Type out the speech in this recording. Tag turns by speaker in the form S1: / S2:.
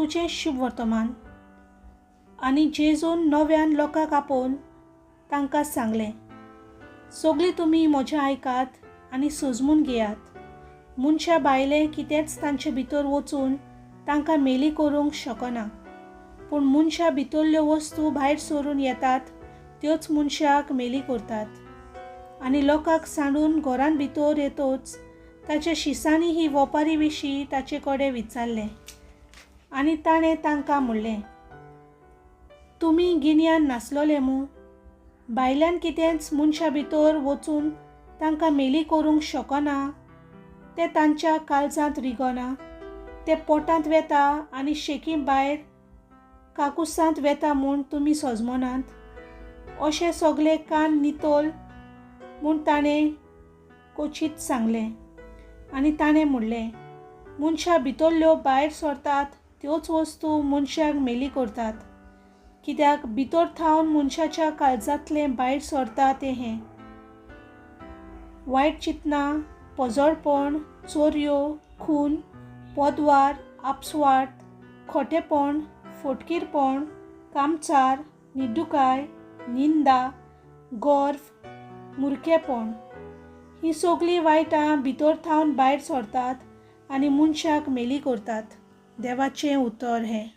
S1: प्रभूचें शुभ वर्तमान. आनी जेजून नव्यान लोकांक आपोवन तांकां सांगलें, सगळीं तुमी म्हजें आयकात आनी सोजमून घेयात. मनशा भायलें कितेंच तांचे भितर वचून तांकां मेली करूंक शकना, पूण मनशा भितरल्यो वस्तू भायर सरून येतात त्योच मनशाक मेली करतात. आनी लोकांक सांडून घरांत भितर येतच ताच्या शिसांनी ही वोपारी विशीं ताचे कडेन विचारलें. आनी ताणें तांकां म्हणलें, तुमी गिन्यान नासलोले मूं? भायल्यान कितेंच मनशा भितर वचून तांकां मेली करूंक शकना, तें तांच्या काळजांत रिगना, तें पोटांत वेता आनी शेकी भायर काकुसांत वेता म्हूण तुमी सोजमनात. अशें सगळे कान नितळ म्हूण ताणें कोचीत सांगलें. आनी ताणें म्हणलें, मनशा भितरल्यो भायर सरतात त्योच वस्तू मनशाक मेली करतात, कित्याक भितर थावन मनशाच्या काळजांतलें भायर सरता तें हें: वायट चिंतनां, पोजडपण, चोरयो, खून, पोदवार, आपस्वार्थ, खोटेपण, फोटकीरपण, कामचार, निड्डुकाय, निंदा, गर्व, मुरखेपण. हीं सगळीं वायटां भितर थावन भायर सरतात आनी मनशाक मेली करतात. देवाचें उतर हें.